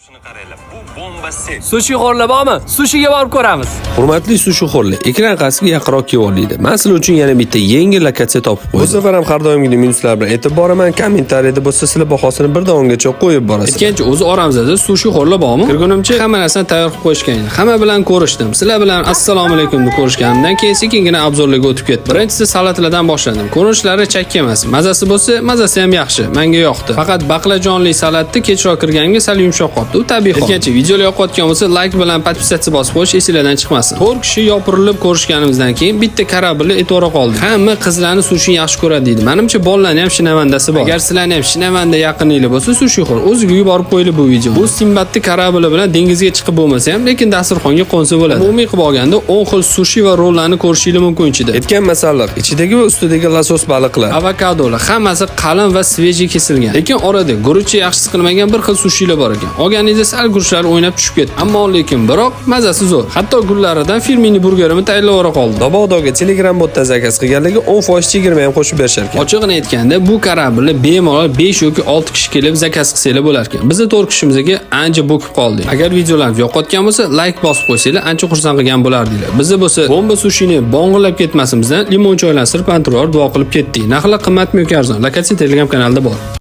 Shuni qaranglar, bu bomba set. Sushixo'rlar bormi? Sushiga borib ko'ramiz. Hurmatli sushixo'rlar, ekran qarshisiga yaqinroq kelib olinglar. Men sizlar uchun yana bitta yangi lokatsiya topib qo'ydim. Bu safar ham har doimgidek minuslar bilan aytib boraman. Kommentariyada bo'lsa sizlar bahosini 1 dan 10 gacha qo'yib borasizlar. Aytgancha, o'zi oramizda sushixo'rlar bormi? Kirgunimcha hamma narsani tayyor qilib qo'yishgan edi. Hamma bilan ko'rishdim. Sizlar bilan assalomu alaykum deb ko'rishganimdan keyin sekingina обзор larga o'tib ketdim. Birinchisi salatlardan boshladim. Ko'rinishlari chakka emas. Mazasi bo'lsa, mazasi ham yaxshi. Menga yoqdi. Faqat baqlajonli salatni kechroq kirganimga sal yumshoq qoldi. U tabiiy hol. Aytgancha, videolar yoqayotgan bo'lsa, like bilan подписаться bosib qo'yish esinglardan chiqmasin. 4 kishi yopirilib ko'rishganimizdan keyin bitta корабль e'tibor qoldi. Hamma qizlarni sushi yaxshi ko'radi deydi. Menimcha bolalarni ham shinavandasi bor. Agar sizlarni ham shinavanda yaqininglar bo'lsa, sushixo'r o'ziga yuborib qo'yili bu video. Bu Simbatni корабль i bilan dengizga chiqib bo'lmasa ham, lekin dasturxonga qo'nsa bo'ladi. Umumiy qilib olganda 10 xil sushi va rollarni ko'rishingiz mumkin ichida. Aytgan masalliq, ichidagi va ustidagi lasos baliqlar, Avokadolar hammasi qalin va свежий kesilgan. Lekin orada guruchi yaxshi siqilmagan bir xil sushilar bor ekan. Olganingizda sal guruchlar o'ynab tushib ketdi. Ammo lekin biroq mazasi zo'r. Hatto gullaridan фирменный burgerimni tayyorlab yubora qoldim. Mabodoga Telegram botdan zakaz qilganligi 10% chegirma ham qo'shib berishar ekan. Ochig'ini aytganda, bu корабль ni bemalol 5 yoki 6 kishi kelib zakaz qilsanglar bo'lar ekan. Bizni 4 kishimizga ancha bo'kib qoldik. Agar videolarimiz yoqayotgan bo'lsa, like bosib qo'ysanglar, ancha xursand qilgan bo'lardinglar. Bizni bo'lsa bomba sushini bong'illab ketmasimizdan limon choylar sirpantirib duo qilib ketdik. Narxlar qimmatmi yoki arzon? Lokatsiya Telegram kanalida bor.